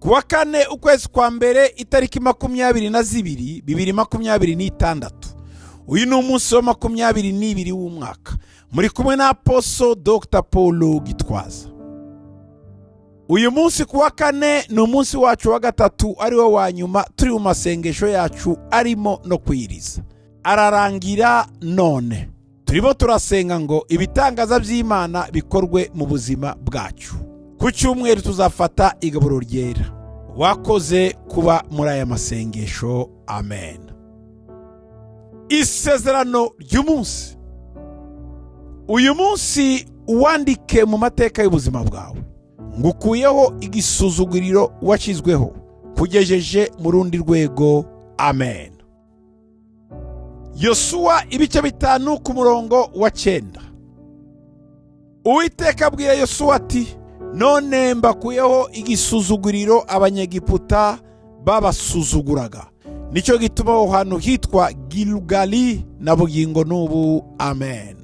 Kuwa kane ukwezi kwa mbere itariki 22 2026. Uyu ni umunsi wa 22 w'umwaka. Muri kumwe na Apostle Dr. Paul Gitwaza. Uyu munsi kuwa kane ni umunsi wacu wa gatatu ari wo wa nyuma turi mu masengesho yacu arimo no kwiriza. Ararangira none. Turimo turasenga ngo ibitangaza by'Imana bikorwe mu buzima bwacu. Ku cyumweru tuzafata igaburo ryera. Wakoze kuba muri aya masengesho. Amen. Isezerano ry'umunsi. Uyu munsi uwandike mu mateka y'ubuzima bwawe. Ngukuyeho igisuzuguriro washyizweho, kugejeje mu rundi rwego. Amen. Yosuwa ibice 5 ku murongo wa 9. Uwiteka abwira Yosuwa ati: none mbakuyeho igisuzuguriro Abanyegiputa babasuzuguraga. Nicyo gituma aho hantu hitwa Gilugali na bugingo n'ubu. Amen.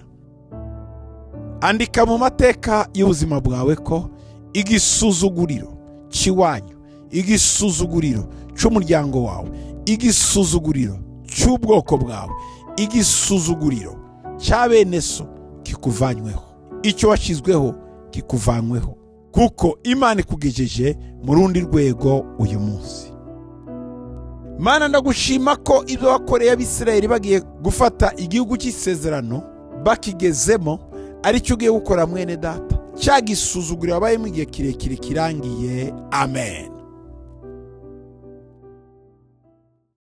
Andika mu mateka y'ubuzima bwawe ko igisuzuguriro cy'iwanyu, igisuzuguriro cy'umuryango wawe, igisuzuguriro cy'ubwoko bwawe, igisuzuguriro cya bene so kikuvanyweho, icyo washyizweho kikuvanyweho, kuko Imana ikugejeje mu rundi rwego uyu munsi. Mana, ndagushima ko ibyo wakoreye Abisirayeli bagiye gufata igihugu cy'isezerano bakigezemo aricyo ugiye gukora mwene data. Cya gisuzuguriro wabayemo igihe kirekire kirangiye. Amen.